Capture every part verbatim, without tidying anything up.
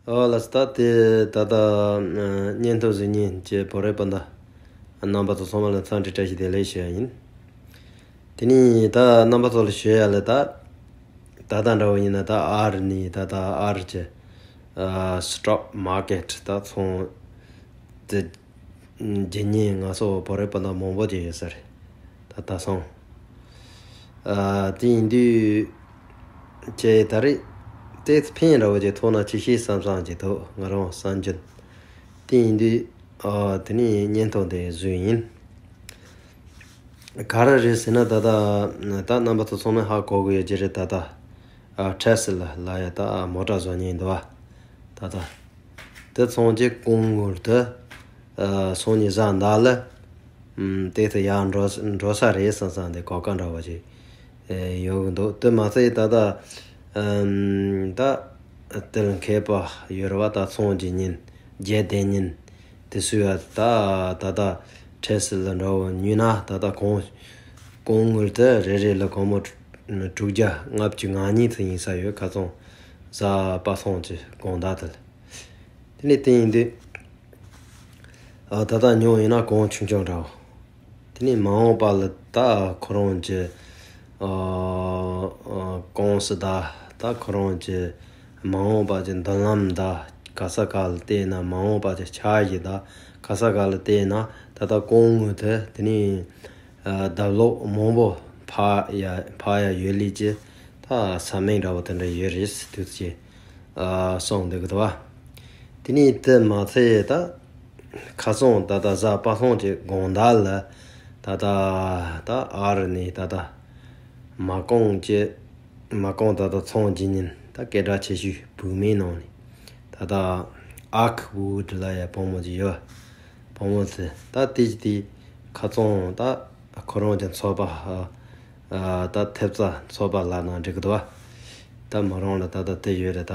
ཨོ་ལགས་སོ། ད་དེ་ད་ལྟ་ཨ་བརྙན་ཐུང་གཟིགས་མཁན་གྱི་བོད་རིགས་སྤུན་ཟླ་རྣམ་པ་ཚོ་ཚང་མ་ལ་འཚམས་འདྲི་བཀྲ་ཤིས་བདེ་ལེགས་ཞུ་ཡ་ཡིན། དེ་ནས་ད་རྣམ་པ་ཚོ་ལ་ཞུ་ཡ་ལ། ད་ད་ལྟ་འདྲ་བོ་ཡིན་ན། ད་ཨ་རི་ནས་ད་ལྟ་ཨ་རི་གྱི་ཨ་སི་ཊོག་མར་ཀེཊ་ད་ཚོང་དེ་རྒྱུ་ཉེན་ང་ཚོ་བོད་རིགས་སྤུན་ཟླ་མང་པོ་ཅིག་ཡོད་ས་རེད། ད་ད་སོང་། ཨ་དེ་ཡིན་དུས་ཁྱེད་ད་རེས་དེ་ཕན་ར་བ་ཅིག་ཐོགས་ན་ཅིག་ཤེས་བསམ་བསམ་ཅིག་འདུག་ང་རང་བསམ་རྒྱུན། དེ་ཡིན་དུས་ཨ་དེ་ནས་བརྙན་ཐུང་དེ་བཟོས་ཡིན། ག་རེ་རེད་ཟེར་ན། ད་ལྟ་ད་རྣམ་པ་ཚོ་ཚང་མས་ཧ་གོ་གི་ཡོད་ཀྱི་རེད། ད་ལྟ་ཨ་ཊེ་སི་ལ་ལབ་ཡ་ད་མོ་ཊ་བཟོ་མཁན་འདུག་བ། ད་ལྟ་དེ་ཚོང་གི་སྐུ་ངོ་དེ་ཨ་སང་ཉིན་གཟའ་ཟླ་ལ་ཨམ་དེ་ཚོ་ཡར་འགྲོ་འགྲོ་ས་རེད་བསམ་བསམ་དེ་གོ་སྐབས་འདྲ་བ་ཞིག་ཨེ་ཡོད་གི་འདུག་དེ་མ་ཚད་ད་ལྟ་ཨམ་ད་དེ་ལ་མཁས་པ་ཡོད་རེད་བ། ད་ཚོང་གི་ཉིན་རྒྱལ་དེ་ཉིན་དེ་སུས་ཡ་ད་ད་ལྟ་ཊེ་སི་ལ་འདྲ་བོ་ཉོས་ན། ད་ལྟ་གོང་སྐུ་ངོ་དེ་རེ་རེ་ལ་སྒོར་མོ་དྲུག་བརྒྱ་ལྔ་བཅུ་ང་གཉིས་ཚོ་ཡིན་ས་ཡོད། ཁ་སང་གཟའ་པ་སངས་ཀྱི་དགོང་དག་དེ་ལ། དེ་ནས་དེ་ཡིན་དུས་ཨ་ད་ལྟ་ཉོ་ཡིན་ན་གོང་ཆུང་ཆུང་འདྲ་བོ། དེ་ནས་མ་འོངས་པ་ལ་ད་ཁོ་རང་གི་ཨ་ཨ་ཀོང་སི་ད་ད་ཁོ་རང་གི་མ་འོངས་པ་གི་མདུན་ལམ་ད་ག་ས་ག་ལ་བལྟས་ན། མ་འོངས་པ་གི་འཆར་གཞི་ད་ག་ས་ག་ལ་བལྟས་ན། ད་ལྟ་སྐུ་ངོ་དེ་དེ་ནས་ཨ་ལྡབ་ལོག་མང་པོ་འཕར་ཡ་འཕར་ཡ་ཡོད་ལེ་གི་ད་ས་མིང་འདྲ་བོ་དེ་འདྲ་ཡོད་རེད་ཟེར་དུས་ཀྱི་ཨ་གསུངས་འདུག་གི་འདུག་བ། དེ་ནས་དེ་མ་ཚད་ད་ཁ་སང་ད་ལྟ་གཟའ་པ་སངས་ཀྱི་དགོང་དག་ལ་ད་ལྟ་ད་ཨ་རི་ནས་ད་ལྟ་མ་ཀོང་གི་མ་ཀོང་ད་ལྟ་ཚོང་གི་ཉིན་ད་སྐད་གྲགས་ཆེ་ཤོས་བུད་མེད་ནང་ནས་ད་ལྟ་ཨག་ཝུ་ཌི་ལབ་ཡ་བུ་མོ་ཅིག་ཡོད། བུ་མོ་ཚོས་ད་དེ་དེ་ཁ་སང་ད་ཁོ་རང་གི་ཚོགས་པ་ཨ་ད་ཐེབས་རྩ་ཚོགས་པ་ལབ་ན་འགྲིག་གི་འདུག་བ། ད་མོ་རང་ལ་ད་ལྟ་དེ་ཡོད་རེད། ད་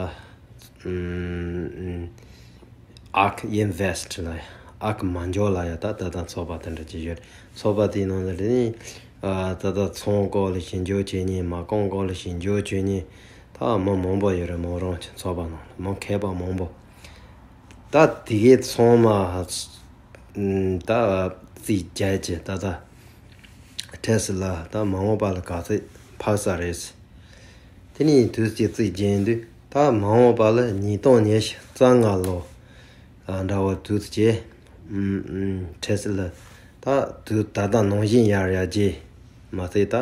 ཨག་ཨིན་ཝེ་སི་ཊི་ལབ་ཡ། ཨག་མ་འཇོག་ལབ་ཡ། ད་ད་ལྟ་ཚོགས་པ་དེ་འདྲ་ཅིག་ཡོད་རེད། ཚོགས་པ་དེའི་ནང་ལ་དེ་ནས་ཨ་ད་ལྟ་ཚོང་སྐོར་ལ་ཞིབ་འཇུག་བྱེད་མཁན། མ་ཀོང་སྐོར་ལ་ཞིབ་འཇུག་བྱེད་མཁན་ད་མི་མང་པོ་ཡོད་རེད། མོ་རང་གི་ཚོགས་པ་ནང་ལ་མི་མཁས་པ་མང་པོ། ད་དེ་གའི་ཚང་མ་ཨམ་ད་རྩིས་རྒྱག་གི་ད་ལྟ་ཊེ་སི་ལ་ད་མ་འོངས་པ་ལ་ག་ཚོད་འཕར་ས་རེད། དེ་ནས་དུས་ཀྱི་རྩིས་རྒྱག་དུས་ད་མ་འོངས་པ་ལ་ཉིས་སྟོང་ཉི་ཤུ་རྩ་ལྔ་ལོ་ཨ་འདྲ་བོ་དུས་ཀྱི་ཨམ་ཨམ་ཊེ་སི་ལ་ད་དུས་ད་ལྟ་ནང་བཞིན་ཡར་ཡར་རྒྱས་མ་ཚད། ད་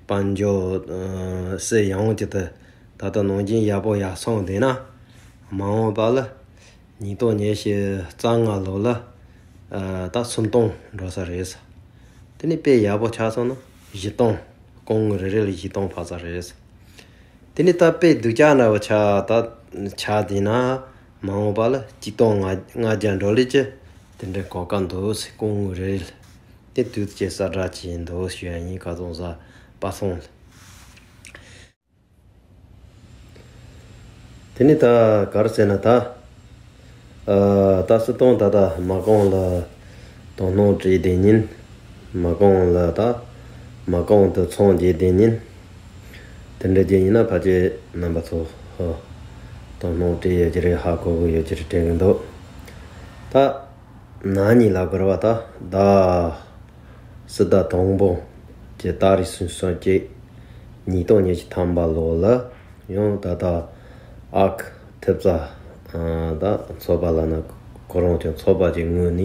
དཔལ་འབྱོར་ཨ་སྲིད་ཡོངས་ཀྱི་ད་ད་ལྟ་ནང་བཞིན་ཡག་པོ་ཡར་སོང་བསྡད་ན། མ་འོངས་པ་ལ་ཉིས་སྟོང་ཉི་ཤུ་རྩ་ལྔ་ལོ་ལ་ཨ་ད་སུམ་སྟོང་འགྲོ་ས་རེད། དེ་ནས་དཔེ་ཡག་པོ་ཆགས་སོང་ན་བཞི་སྟོང་སྐུ་ངོ་རེ་རེ་ལ་བཞི་སྟོང་འཕར་ས་རེད། དེ་ནས་ད་དཔེ་སྡུག་ཅག་འདྲ་བོ་ཆགས་ད་ཆགས་བསྡད་ན་མ་འོངས་པ་ལ་གཅིག་སྟོང་ལྔ་ལྔ་བརྒྱ་འགྲོ་ལེ་གི་དེ་འདྲའི་གོ་སྐབས་འདུག་ཟེར། སྐུ་ངོ་རེ་རེ་ལ་དེ་དུས་ཀྱི་གསལ་བསྒྲགས་བྱས་འདུག་ཞུ་ཡ་ཡིན། ཁ་སང་གཟའ་པ་སངས་ལ། དེ་ནས་ད་ག་རེ་ཟེར་ན། ད་ཨ་ད་སུམ་སྟོང་ད་ད་མ་ཀོང་ལ་དོ་སྣང་སྤྲད་བསྡད་ཉིན། མ་ཀོང་ལ་ད་མ་ཀོང་དུ་ཚོང་རྒྱག་བསྡད་ཉིན། དེ་འདྲ་རྒྱུ་ཡིན་ན་ཕལ་ཆེར་རྣམ་པ་ཚོ་ཨ་དོ་སྣང་སྤྲད་ཡོད་ཀྱི་རེད། ཧ་གོ་གི་ཡོད་ཀྱི་རེད་དྲན་གི་འདུག་ད་ན་ནིང་ལ་དགོས་རེད་བ། ད་ཟླ་ཟླ་ཟླ་དང་པོ་གི་ཏ་རིག་སུམ་ཅུ་སོ་གཅིག་ཉིས་སྟོང་ཉི་ཤུ་ཐམ་པ་ལོ་ལ་ཡང་ད་ལྟ་ཨག་ཐེབས་རྩ་ད་ཚོགས་པ་ལབ་ན་ཁོ་རང་ཚོའི་ཚོགས་པ་གི་ངོས་ནས་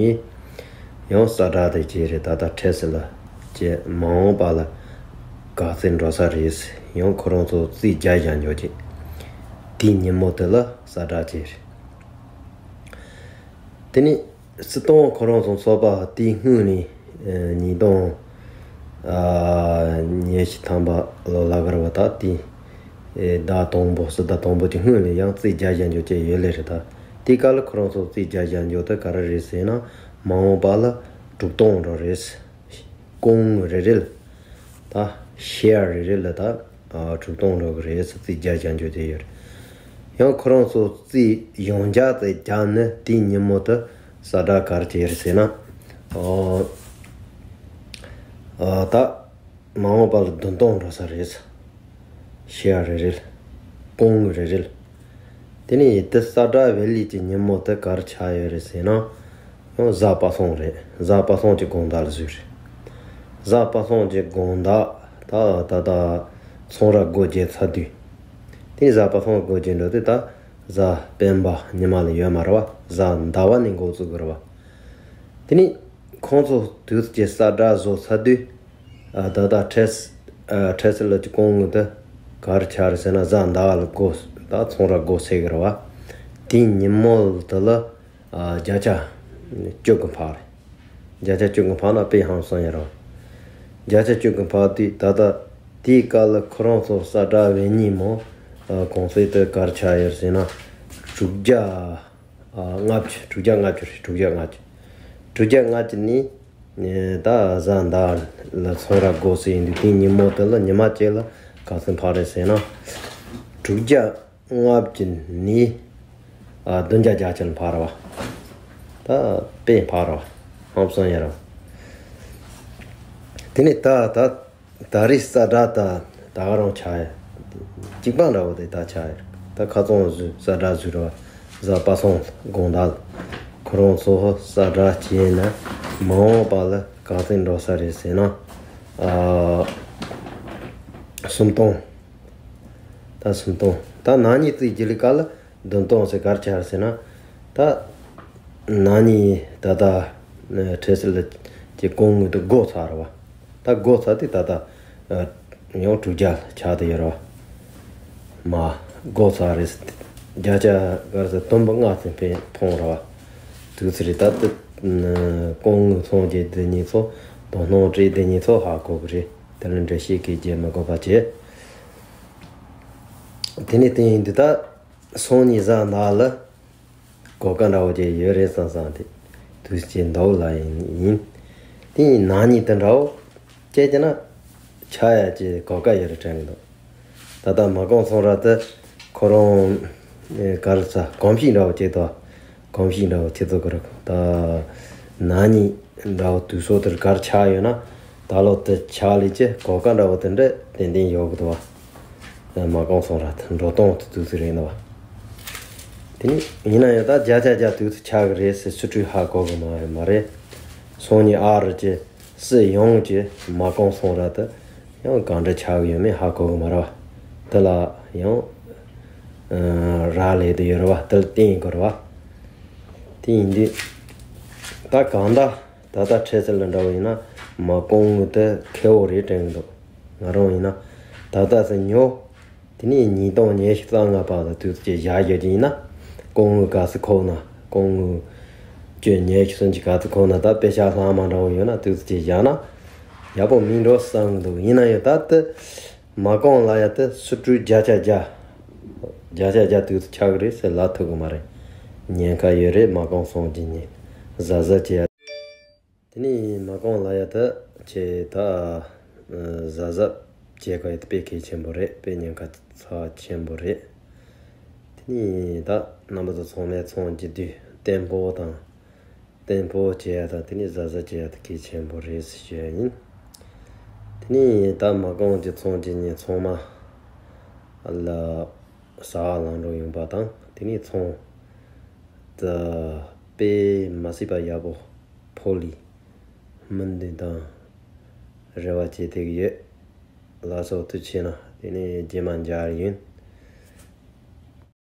ཡང་གསལ་བསྒྲགས་དེ་བྱས་རེད། ད་ལྟ་ཊེ་སི་ལ་གི་མ་འོངས་པ་ལ་ག་ཚོད་འགྲོ་ས་རེད། ཡང་ཁོ་རང་ཚོ་རྩིས་རྒྱག་བཞག་འཇོག་གི་དེའི་ཉིན་མོ་དེ་ལ་གསལ་བསྒྲགས་བྱས་རེད། དེ་ནས་སྲིད་དོན་ཁོ་རང་ཚོ་ཚོགས་པ་དེའི་སྔོན་ནས་ཨ་ཉིས་སྟོང་ཨ་ཉི་ཤུ་ཐམ་པ་ལོ་ལ་གར་བ་ད་དེའི་ཨེ་ཟླ་དང་པོ་ཟླ་དང་པོ་དེ་སྔོན་ལ་ཡང་རྩིས་རྒྱག་བཞག་འཇོག་བྱས་ཡོད་ལེ་རེད། ད་དེའི་སྐབས་ལ་ཁོ་རང་ཚོ་རྩིས་རྒྱག་བཞག་འཇོག་དེ་ག་རེ་རེད་ཟེར་ན། མ་འོངས་པ་ལ་དྲུག་སྟོང་འགྲོ་རེད། སྐུ་ངོ་རེ་རེ་ལ་ད་ཤེར་རེ་རེ་ལ་ད་ཨ་དྲུག་སྟོང་འགྲོ་གི་རེད་ཟེར་རྩིས་རྒྱག་བཞག་འཇོག་བྱས་ཡོད་རེད། ཡང་ཁོ་རང་ཚོ་རྩིས་ཡང་བསྐྱར་དུ་བརྒྱབ་ནས་དེའི་ཉིན་མོ་དུ་གསལ་བསྒྲགས་ག་རེ་བྱས་རེད་ཟེར་ན། ཨོ་ཨ་ད་མ་འོངས་པ་ལ་བདུན་སྟོང་འགྲོ་ས་རེད། ཤེར་རེ་རེ་ལ་སྐུ་ངོ་རེ་རེ་ལ། དེ་ནས་དེ་ས་བཀྲ་བྷེ་ལི་གི་ཉིན་མོ་དེ་ག་རེ་ཆགས་ཡོད་རེད་ཟེར་ན། ཡང་གཟའ་པ་སངས་རེད། གཟའ་པ་སངས་ཀྱི་དགོང་དག་ལ་བཟོས་རེད། གཟའ་པ་སངས་ཀྱི་དགོང་དག་ད་ད་ད་ཚོང་ར་སྒོ་འབྱེད་ཚར་དུས། དེ་ནས་གཟའ་པ་སངས་སྒོ་འབྱེད་འགྲོ་དུས་ད་གཟའ་སྤེན་པ་ཉི་མ་ལ་ཡོད་མ་རེད་བ། གཟའ་ཟླ་བ་ནས་འགོ་བཙུགས་དགོས་རེད་བ། དེ་ནས་ཁོང་ཚོ་དུས་ཀྱི་ས་བཀྲ་བཟོ་ཚར་དུས། ཨ་ད་ལྟ་ཁྲེ་སི་ཨ་ཁྲེ་སི་ལ་གི་སྐུ་ངོ་དེ་ག་རེ་ཆགས་རེད་ཟེར་ན། གཟའ་ཟླ་བ་ལ་སྒོ་ད་ཚོང་ར་སྒོ་ཚུགས་ཀྱི་རེད་བ། དེའི་ཉིན་མོ་དེ་ལ་ཨ་བརྒྱ་ཆ་བཅུ་གི་འཕར་རེད། བརྒྱ་ཆ་བཅུ་གི་འཕར་ན་དཔེ་ཧང་སང་ཡོད་རེད་བ། བརྒྱ་ཆ་བཅུ་གི་འཕར་དུས་ད་ལྟ་དེའི་སྐབས་ལ་ཁོ་རང་ཚོ་ས་བཀྲ་བྷེ་ལི་ཉིན་མོ་ཨ་གོང་ཚད་དེ་ག་རེ་ཆགས་ཡོད་ཟེར་ན། དྲུག་བརྒྱ། ཨ་ལྔ་བཅུ། དྲུག་བརྒྱ་ལྔ་བཅུ་རེད། དྲུག་བརྒྱ་ལྔ་བཅུ། དྲུག་བརྒྱ་ལྔ་བཅུ་ནས་ཨེ་ད་གཟའ་ཟླ་བ་ལ་ཚོང་ར་སྒོ་ཚུགས་ཡིན་དུས། དེའི་ཉིན་མོ་དེ་ལ་ཉི་མ་གཅིག་ལ་ག་ཚོད་འཕར་རེད་ཟེར་ན། དྲུག་བརྒྱ་ལྔ་བཅུ་ནས་ཨ་བདུན་བརྒྱ་བརྒྱད་ཅུ་ལ་འཕར་བ། ད་དཔེ་འཕར་བ། ཧང་སང་ཡོད་རེད་བ། དེ་ནས་ད་ད་ད་རེས་ས་བཀྲ་ད་ད་ག་རང་ཆགས་ཡ། གཅིག་པ་འདྲ་བོ་དེ་ད་ཆགས་ཡ། ད་ཁ་རྩང་བཟོས། ས་བཀྲ་བཟོས་ར་བ། གཟའ་པ་སངས་དགོང་དག་ཁོ་རང་ཚོ་ས་བཀྲ་བྱས་ན་མ་འོངས་པ་ལ་ག་ཚོད་འགྲོ་ས་རེད་ཟེར་ན། ཨ་སུམ་སྟོང་། ད་སུམ་སྟོང་། ད་ན་ནིང་དེ་རྗེས་ལ་ག་ལ་བདུན་སྟོང་ཟེར་ག་རེ་ཆགས་ཟེར་ན། ད་ན་ནིང་ད་ལྟ་ཁྲེ་སི་ལ་གི་སྐུ་ངོ་དེ་སྒོ་ཚུགས་རེད་བ། ད་སྒོ་ཚུགས་དུས་ད་ལྟ་ཡང་དྲུག་བརྒྱ་ལ་ཆགས་བསྡད་ཡོད་རེད་བ། མ་སྒོ་ཚུགས་རེད། བརྒྱ་ཆ་ག་རེ་ཟེར། དུམ་བུ་ལྔ་ཙམ་ཕེ་འཕར་རེད་བ། དུས་ཚོད་རེད། ད་ལྟ་སྐུ་ངོ་ཚོང་རྒྱག་བསྡད་མཁན་ཚོ་དང་སྣུམ་སྤྲད་བསྡད་མཁན་ཚོ་ཧ་གོ་གི་རེད། དེ་ལ་འགྲེལ་བཤད་གང་ཡང་བརྒྱབ་མི་དགོས་པ་བྱས། དེ་ནས་དེ་ཡིན་དུས་ད་སང་ཉིན་གཟའ་ཟླ་བ་ལ་གོ་སྐབས་འདྲ་བོ་ཅིག་ཡོད་རེད་བསམ་བསམ་དེ་དུས་ཚོད་འདུག་ལབ་ཡིན། དེ་ཡིན་ན་ནིང་དེ་འདྲ་བོ་བྱས་ཀྱི་ན་ཆགས་ཡ་ཅིག་གོ་སྐབས་ཡོད་རེད་དྲན་གྱི་འདུག་ད་ལྟ་མ་ཀོང་ཚོང་ར་དེ་ཁོ་རང་ཨེ་ག་རེ་ཟ། གོམས་གཤིས་འདྲ་བོ་ཅིག་དང་། གོམས་གཤིས་འདྲ་བོ་ཅིག་བཟོ་གི་རེད། ད་ན་ནིང་འདྲ་བོ་དུས་ཚོད་དེར་ག་རེ་ཆགས་ཡོད་ན། ད་ལོ་དེ་ཆགས་ལས་ཀྱི་གོ་སྐབས་འདྲ་བོ་དེ་འདྲ་ཏན་ཏན་ཡོད་གི་འདུག་བ། མ་ཀོང་ཚོང་ར་དེ་འགྲོ་སྟངས་དེ་དུས་ཚོད་རེད་འདུག་བ། དེ་ནི་ཡིན་ན་ཡང་ད་བརྒྱ་ཆ་བརྒྱ་དུས་ཚོད་ཆགས་གི་རེད་ཟེར་སུ་གྲོས་ཧ་གོ་གི་མ་མ་རེད། སང་ཉིན་ཨ་རི་གི་སྲིད་གཞུང་གི་མ་ཀོང་ཚོང་ར་དེ་ཡང་གང་འདྲ་ཆགས་གི་ཡོད་མེད་ཧ་གོ་གི་མ་རེད་བ། དེ་ལ་ཡང་ཨ་རག་ལས་དེ་ཡོད་རེད་བ། དེ་ལ་བརྟེན་དགོས་རེད་བ། དེ་ཡིན་དུས་ད་གང་ལྟར་ད་ལྟ་ཁྲེ་སི་ལ་འདྲ་བོ་ཡིན་ན་མ་ཀོང་ངོ་དེ་ཁེ་བོ་རེད་དྲན་གི་འདུག་ང་རང་ཡིན་ན་ད་ལྟ་སང་ཉོ། དེ་ནས་ཉིས་སྟོང་ཉི་ཤུ་རྩ་ལྔ་བར་དུ་དུས་ཚོད་བཞག་རྒྱུ་ཡིན་ན། སྐུ་ངོ་ག་ཚོད་ཁོག་ན། སྐུ་ངོ་བཅུ་ཉི་ཤུ་སུམ་ཅུ་ག་ཚོད་ཁོག་ན། ད་པེ་ཤག་ལྷག་མ་འདྲ་བོ་ཡོད་ན་དུས་ཚོད་བཞག་ན་ཡག་པོ་མིན་འགྲོ་བསམ་གི་འདུག་ཡིན་ན་ཡང་ད་དེ་མ་ཀོང་ལབ་ཡ་དེ་སུ་གྲོས་བརྒྱ་ཆ་བརྒྱ། བརྒྱ་ཆ་བརྒྱ་དུས་ཚོད་ཆགས་གི་རེད་ཟེར་ལབ་ཐུབ་གི་མ་རེད། ཉེན་ཁ་ཡོད་རེད། མ་ཀོང་སང་ཉིན་གཟབ་གཟབ་བྱེད་ཡ། དེ་ནས་མ་ཀོང་ལབ་ཡ་དེ་ཁྱེད་ད་གཟབ་གཟབ་བྱེད་དགོས་ཡ་དེ་དཔེ་གལ་ཆེན་པོ་རེད། དཔེ་ཉེན་ཁ་ཚ་ཆེན་པོ་རེད། དེ་ནས་ད་རྣམ་པ་ཚོ་ཚང་མས་ཚོང་རྒྱག་དུས་བརྟན་པོ་དང་། བརྟན་པོ་བྱེད་ཡ་དང་། དེ་ནས་གཟབ་གཟབ་བྱེད་ཡ་དེ་གལ་ཆེན་པོ་རེད་ཟེར་ཞུ་ཡ་ཡིན། དེ་ནས་ད་མ་ཀོང་གི་ཚོང་རྒྱག་མཁན་ཚང་མ་ལ་ཟ་བ་ལམ་འགྲོ་ཡོང་པ་དང་། དེ་ནས་ཚོང་དེ་དཔེ་མ་སྲིད་པ་ཡག་པོ་ཕོག་ལས་སྨིན་དུས་དང་རེ་བ་བྱེད་བསྡད་ཀྱི་ཡོད། ལགས་སོ། ཐུགས་རྗེ་གནང་། དེ་ནས་རྗེས་མ་མཇལ་ཡིན།